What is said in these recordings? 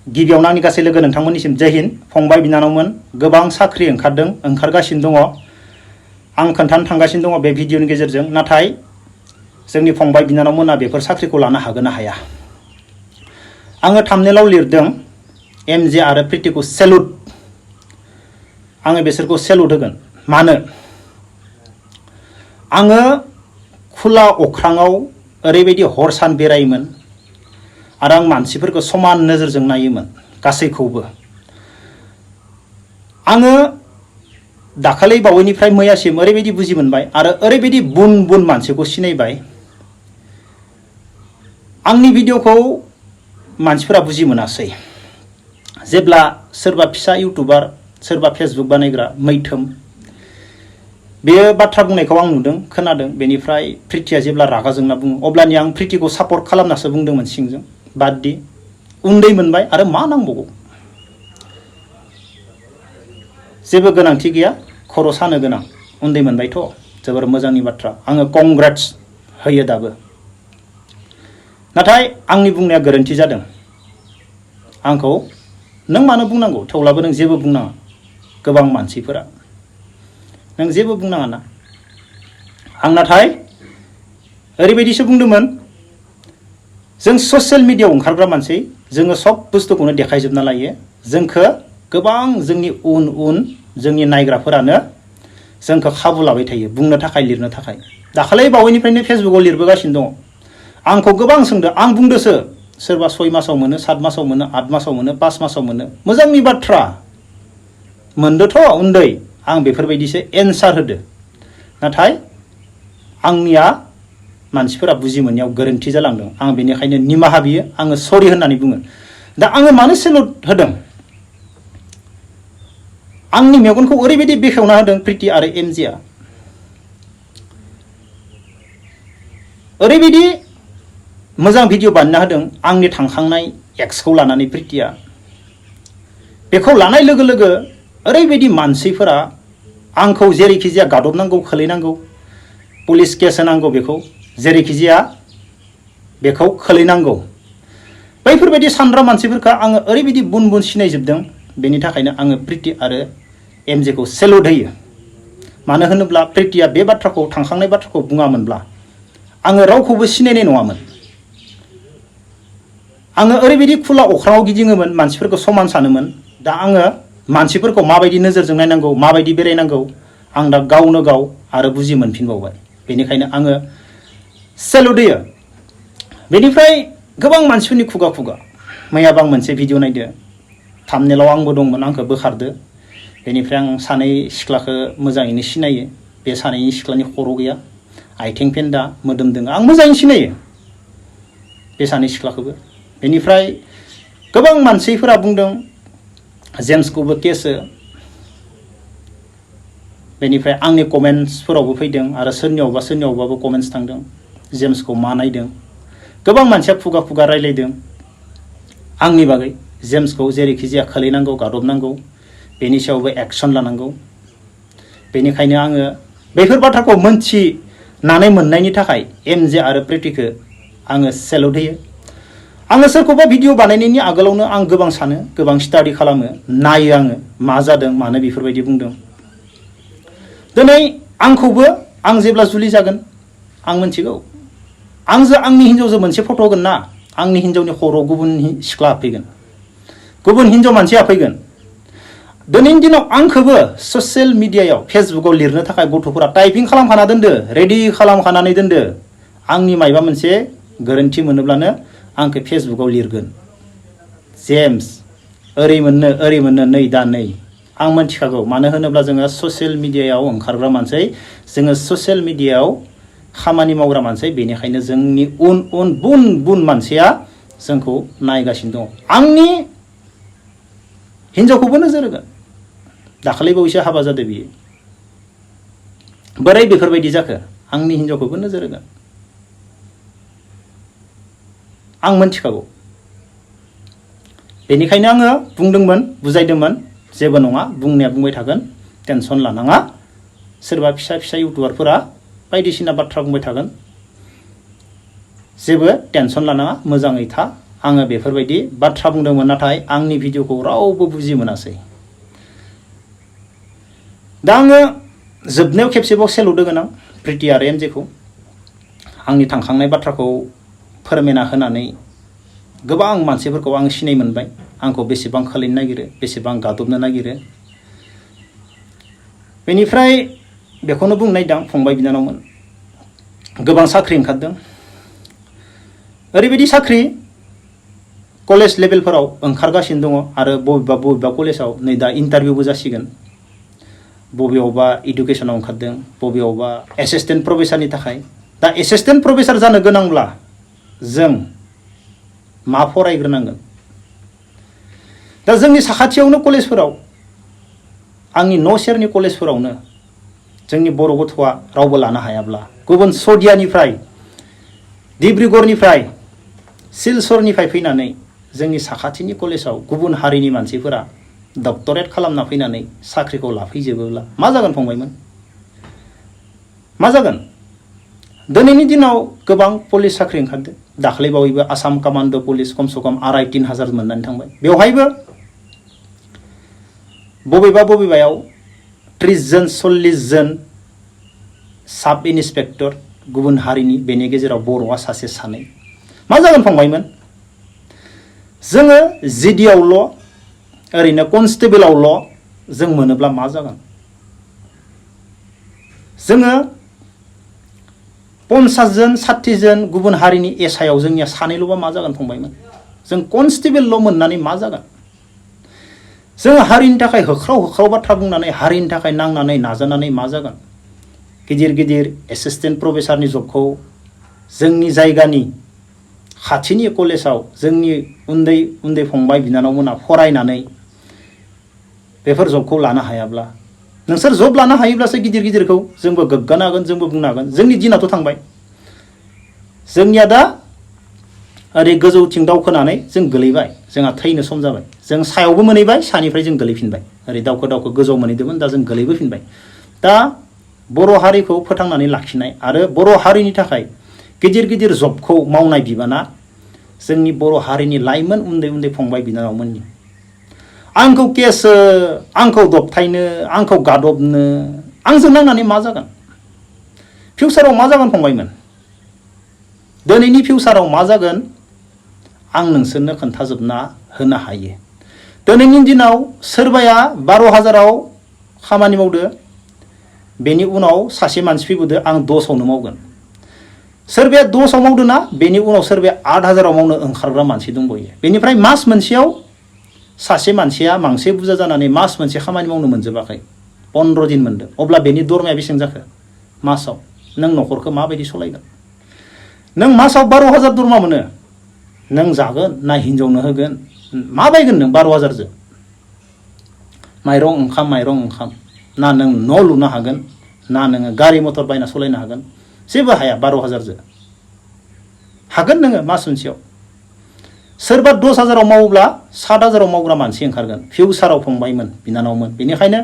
गिबियावनो आंनि गासै लोगो नोंथांमोननिसिम जय हिन्द फंबाय बिनानावमोन गोबां साख्रि ओंखारगासिनो दङ आं खोन्थानो थांगासिनो दङ बे भिडिअनि गेजेरजों नाथाय जोंनि फंबाय बिनानावमोना बेफोर साख्रिखौ लानो हागोन ना हाया आङो थाम्बनेलाव लिरदों एमजे आरो प्रितिखौ सेलुट आङो बिसोरखौ सेलुट होगोन मानो आङो खुला अख्राङाव ओरैबायदि हर सान बेरायोमोन आरो आं मानसिफोरखौ समान नोजोरजों नायोमोन गासैखौबो आङो दाखालै बावैनिफ्राय मैयासिम ओरैबायदि बुजि मोनबाय आरो ओरैबायदि बुन बुन मानसिखौ सिनायबाय आंनि भिडिअखौ मानसिफोरा बुजि मोनासै जेब्ला सोरबा फिसा इउटुबार सोरबा फेसबुक बानायग्रा मैथोम बेयो बाथ्रा बुंनायखौ आं नुदों खोनादों बेनिफ्राय प्रितिया जेब्ला रागा जोंना बुङो अब्लानि आं प्रितिखौ सापर्ट खालामनासो बुंदोंमोन सिंजों बाददि उन्दै मोनबाय आरो मा नांबावगौ जेबो गोनांथि गैया खर' सानो गोनां उन्दै मोनबायथ' जोबोर मोजांनि बाथ्रा आङो कंग्रेट्स होयो दाबो नाथाय आंनि बुंनाया गोरोन्थि जादों आंखौ नों मानो बुंनांगौ थेवब्लाबो नों जेबो बुंनाङा गोबां मानसिफोरा नों जेबो बुंनाङा ना आं नाथाय ओरैबायदिसो बुंदोंमोन जों ससियेल मिडियायाव ओंखारग्रा मानसि जोङो सब बुस्थुखौनो देखायजोबना लायो जोंखौ गोबां जोंनि उन जोंनि नायग्राफोरानो जोंखौ खाबु लाबाय थायो बुंनो थाखाय लिरनो थाखाय दाखालै बावैनिफ्रायनो फेसबुकाव लिरबोगासिनो दङ आंखौ गोबां सोंदों आं बुंदोसो सोरबा 6 मासाव मोनो 7 मासाव मोनो 8 मासाव मोनो 5 मासाव मोनो मोजांनि बाथ्रा मोनदोथ' उन्दै आं बेफोरबायदिसो एन्सार होदो नाथाय आंनिया मानसिफोरा बुजि मोननायाव गोरोन्थि जालांदों आं बेनिखायनो निमाहा बियो आङो सरि होननानै बुङो दा आङो मानो सेलुट होदों आंनि मेगनखौ ओरैबायदि बेखेवना होदों प्रिति आरो एमजेआ ओरैबायदि मोजां भिडिअ बानायना होदों आंनि थांखांनाय एक्सखौ लानानै प्रितिया बेखौ लानाय लोगो लोगो ओरैबायदि मानसिफोरा आंखौ जेरैखि जाया गादबनांगौ खोलैनांगौ पुलिस केस होनांगौ बेखौ जेरैखि जाया बेखौ खोलैनांगौ बैफोरबायदि सानग्रा मानसिफोरखौ आङो ओरैबायदि बुन बुन सिनायजोबदों बेनि थाखायनो आङो प्रिति आरो एमजेखौ सेलुट होयो मानो होनोब्ला प्रितिया बे बाथ्राखौ थांखांनाय बाथ्राखौ बुङामोनब्ला आङो रावखौबो सिनायनाय नङामोन आङो ओरैबायदि खुला अख्राङाव गिदिङोमोन मानसिफोरखौ समान सानोमोन दा आङो मानसिफोरखौ माबायदि नोजोरजों नायनांगौ माबायदि बेरायनांगौ आं दा गावनो गाव आरो बुजि मोनफिनबावबाय बेनिखायनो आङो सेलुट होयो बेनिफ्राय गोबां मानसिफोरनि खुगा मैयाबा आं मोनसे भिडिअ नायदो थाम्बनेलाव आंबो दंमोन आंखौ बोखारदो बेनिफ्राय आं सानै सिख्लाखौ मोजाङैनो सिनायो बे सानैनि सिख्लानि खर' गैया आथिं फेन्दा मोदोम दोङो आं मोजाङैनो सिनायो बे सानै सिख्लाखौबो बेनिफ्राय गोबां मानसिफोरा बुंदों जेम्सखौबो केसो बेनिफ्राय आंनि कमेन्ट्सफोरावबो फैदों आरो सोरनियावबाबो कमेन्ट्स थांदों जेम्सखौ मा नायदों गोबां मानसिया खुगा रायलायदों आंनि बागै जेम्सखौ जेरैखि जाया खोलैनांगौ गादबनांगौ बेनि सायावबो एक्सन लानांगौ बेनिखायनो आङो बेफोर बाथ्राखौ मोनथिनानै मोननायनि थाखाय एमजे आरो प्रितिखौ आङो सेलुट होयो आङो सोरखौबा भिडिअ बानायनायनि आगोलावनो आं गोबां सानो गोबां स्टाडि खालामो नायो आङो मा जादों मानो बेफोरबायदि बुंदों दिनै आंखौबो आं जेब्ला जुलि जागोन आं मिथिगौ आंजों आंनि हिन्जावजों मोनसे फट' होगोन ना आंनि हिन्जावनि खर'आव गुबुन सिख्ला हाबफैगोन गुबुन हिन्जाव मानसि हाबफैगोन दिनैनि दिनाव आंखौबो ससियेल मिडियायाव फेसबुकाव लिरनो थाखाय गथ'फोरा टाइपिं खालामखाना दोनदो रेडि खालामखानानै दोनदो आंनि मायबा मोनसे गोरोन्थि मोनोब्लानो आंखौ फेसबुकाव लिरगोन जेम्स ओरै मोननो नै दा नै आं मिथिखागौ मानो होनोब्ला जोङो ससियेल मिडियायाव ओंखारग्रा मानसि जोङो ससियेल मिडियायाव खामानि मावग्रा मानसि बेनिखायनो जोंनि उन बुन मानसिया जोंखौ नायगासिनो दङ आंनि हिन्जावखौबो नोजोर होगोन दाखालै बावैसो हाबा जादों बियो बोरै बेफोरबायदि जाखो आंनि हिन्जावखौबो नोजोर होगोन आं मिथिखागौ बेनिखायनो आङो बुंदोंमोन बुजायदोंमोन जेबो नङा बुंनाया बुंबाय थागोन टेनसन लानाङा सोरबा फिसा इउटुबारफोरा बायदिसिना बाथ्रा बुंबाय थागोन जेबो टेनसन लानाङा मोजाङै था आङो बेफोरबायदि बाथ्रा बुंदोंमोन नाथाय आंनि भिडिअखौ रावबो बुजि मोनासै दा आङो जोबनायाव खेबसेबाव सेलुट होगोन आं प्रिति आरो एमजेखौ आंनि थांखांनाय बाथ्राखौ फोरमायना होनानै गोबां मानसिफोरखौ आं सिनाय मोनबाय आंखौ बेसेबां खोलैनो नागिरो बेसेबां गादबनो नागिरो बेनिफ्राय बेखौनो बुंनो नागिरदों फंबाय बिनानावमोन गोबां साख्रि ओंखारदों ओरैबायदि साख्रि कलेज लेभेलफोराव ओंखारगासिनो दङ आरो बबेबा कलेजाव नै दा इन्टारभिउबो जासिगोन बबेयावबा इडुकेसनाव ओंखारदों बबेयावबा एसिस्टेन्ट प्रफेसारनि थाखाय दा एसिस्टेन्ट प्रफेसार जानो गोनांब्ला जों मा फरायग्रोनांगोन दा जोंनि साखाथियावनो कलेजफोराव आंनि न' सेरनि कलेजफोरावनो जोंनि बर' गथ'आ रावबो लानो हायाब्ला गुबुन सदियानिफ्राय डिब्रुगड़निफ्राय सिलचरनिफ्राय फैनानै जोंनि साखाथिनि कलेजाव गुबुन हारिनि मानसिफोरा डक्टरेट खालामना फैनानै साख्रिखौ लाफैजोबोब्ला मा जागोन फंबायमोन मा जागोन दिनैनि दिनाव गोबां पुलिस साख्रि ओंखारदों दाख्लैबावैबो आसाम कामान्ड' पुलिस खमसे खम 2,500-3,000 मोननानै थांबाय बेवहायबो बबेबायाव 30 जन 40 जन साब इन्सपेक्टर गुबुन हारिनि बेनि गेजेराव बर'आ सासे सानै मा जागोन फंबायमोन जोङो जिडिआवल' ओरैनो कनस्टेबोलावल' जों मोनोब्ला मा जागोन जोङो 50 जन 60 जन गुबुन हारिनि एसआइआव जोंनिया सानैल'बा मा जागोन फंबायमोन जों कनस्टेबोलल' मोननानै मा जागोन जों हारिनि थाखाय होख्राव बाथ्रा बुंनानै हारिनि थाखाय नांनानै नाजानानै मा जागोन गिदिर एसिस्टेन्ट प्रफेसारनि जबखौ जोंनि जायगानि खाथिनि कलेजाव जोंनि उन्दै फंबाय बिनानावमोना फरायनानै बेफोर जबखौ लानो हायाब्ला नोंसोर जब लानो हायोब्लासो गिदिरखौ जोंबो गोग्गानो हागोन जोंबो बुंनो हागोन जोंनि दिनाथ' थांबाय जोंनिया दा ओरै गोजौथिं दावखोनानै जों गोलैबाय जोंहा थैनो सम जाबाय जों सायावबो मोनहैबाय सानिफ्राय जों गोलैफिनबाय ओरै दावखो गोजौआव मोनहैदोंमोन दा जों गोलैबोफिनबाय दा बर' हारिखौ फोथांनानै लाखिनाय आरो बर' हारिनि थाखाय गिदिर जबखौ मावनाय बिबाना जोंनि बर' हारिनि लाइमोन उन्दै फंबाय बिनानावमोननि आंखौ केस आंखौ दबथायनो आंखौ गादबनो आंजों नांनानै मा जागोन फिउचाराव मा जागोन फंबायमोन दिनैनि फिउचाराव मा जागोन आं नोंसोरनो खोन्थाजोबना होनो हायो दिनैनि दिनाव सोरबाया 12,000आव खामानि मावदो बेनि उनाव सासे मानसि फैबोदो आं 10आवनो मावगोन सोरबाया 10आव मावदोना बेनि उनाव सोरबाया 8,000आव मावनो ओंखारग्रा मानसि दंबयो बेनिफ्राय मास मोनसेयाव सासे मानसिया मांसे बुजा जानानै मास मोनसे खामानि मावनो मोनजोबाखै 15 दिन मोनदों अब्ला बेनि दरमाया बेसेबां जाखो मासाव नों न'खरखौ माबायदि सलायगोन नों मासाव 12,000 दरमा मोनो नों जागोन ना हिनजावनो होगोन मा बायगोन नों 12,000जों माइरं ओंखाम ना नों न' लुनो हागोन ना नोङो गारि मटर बायना सलायनो हागोन जेबो हाया 12,000जों हागोन नोङो मास मोनसेयाव सोरबा 10,000आव मावोब्ला 7,000आव मावग्रा मानसि ओंखारगोन फिउचाराव फंबायमोन बिनानावमोन बेनिखायनो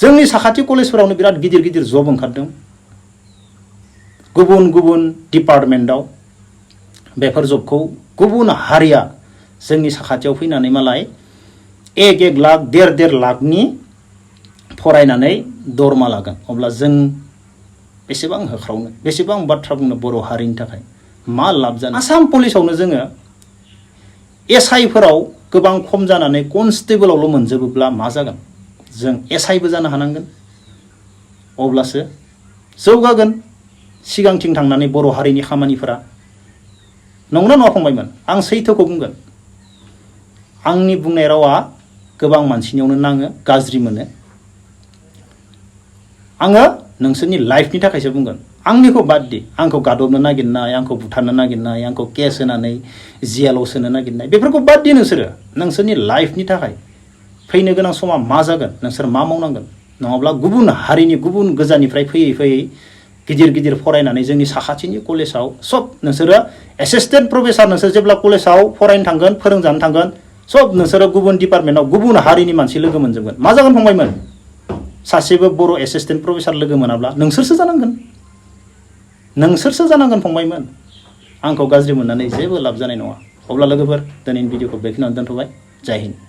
जोंनि साखाथि कलेजफोरावनो बिराद गिदिर जब ओंखारदों गुबुन डिपार्टमेन्टआव बेफोर जबखौ गुबुन हारिया जोंनि साखाथियाव फैनानै मालाय 1 लाख 1.5 लाखनि फरायनानै दरमा लागोन अब्ला जों बेसेबां होख्रावनो बेसेबां बाथ्रा बुंनो बर' हारिनि थाखाय मा लाब जानो आसाम पुलिसावनो जोङो एसआइफोराव गोबां खम जानानै कनस्टेबोलावल' मोनजोबोब्ला मा जागोन जों एसआइबो जानो हानांगोन अब्लासो जौगागोन सिगांथिं थांनानै बर' हारिनि खामानिफोरा नंगौना नङा फंबायमोन आं सैथोखौ बुंगोन आंनि बुंनाय रावा गोबां मानसिनियावनो नाङो गाज्रि मोनो आङो नोंसोरनि लाइफनि थाखायसो बुंगोन आंनिखौ बाद दि आंखौ गादबनो नागिरनाय आंखौ बुथारनो नागिरनाय आंखौ केस होनानै जेलाव सोनो नागिरनाय बेफोरखौ बाद दि नोंसोरनि लाइफनि थाखाय फैनो गोनां समा मा जागोन नोंसोर मा मावनांगोन नङाब्ला गुबुन हारिनि गुबुन गोजाननिफ्राय फैयै गिदिर फरायनानै जोंनि साखाथिनि कलेजाव सब नोंसोरो एसिस्टेन्ट प्रफेसार नोंसोर जेब्ला कलेजाव फरायनो थांगोन फोरोंजानो थांगोन सब नोंसोरो गुबुन डिपार्टमेन्टआव गुबुन हारिनि मानसि लोगो मोनजोबगोन मा जागोन फंबायमोन सासेबो बर' एसिस्टेन्ट प्रफेसार लोगो मोनाब्ला नोंसोरसो जानांगोन फंबायमोन आंखौ गाज्रि मोननानै जेबो लाब जानाय नङा अब्ला लोगोफोर दिनैनि भिडिअखौ बेखिनियावनो दोनथ'बाय। जय हिन्द।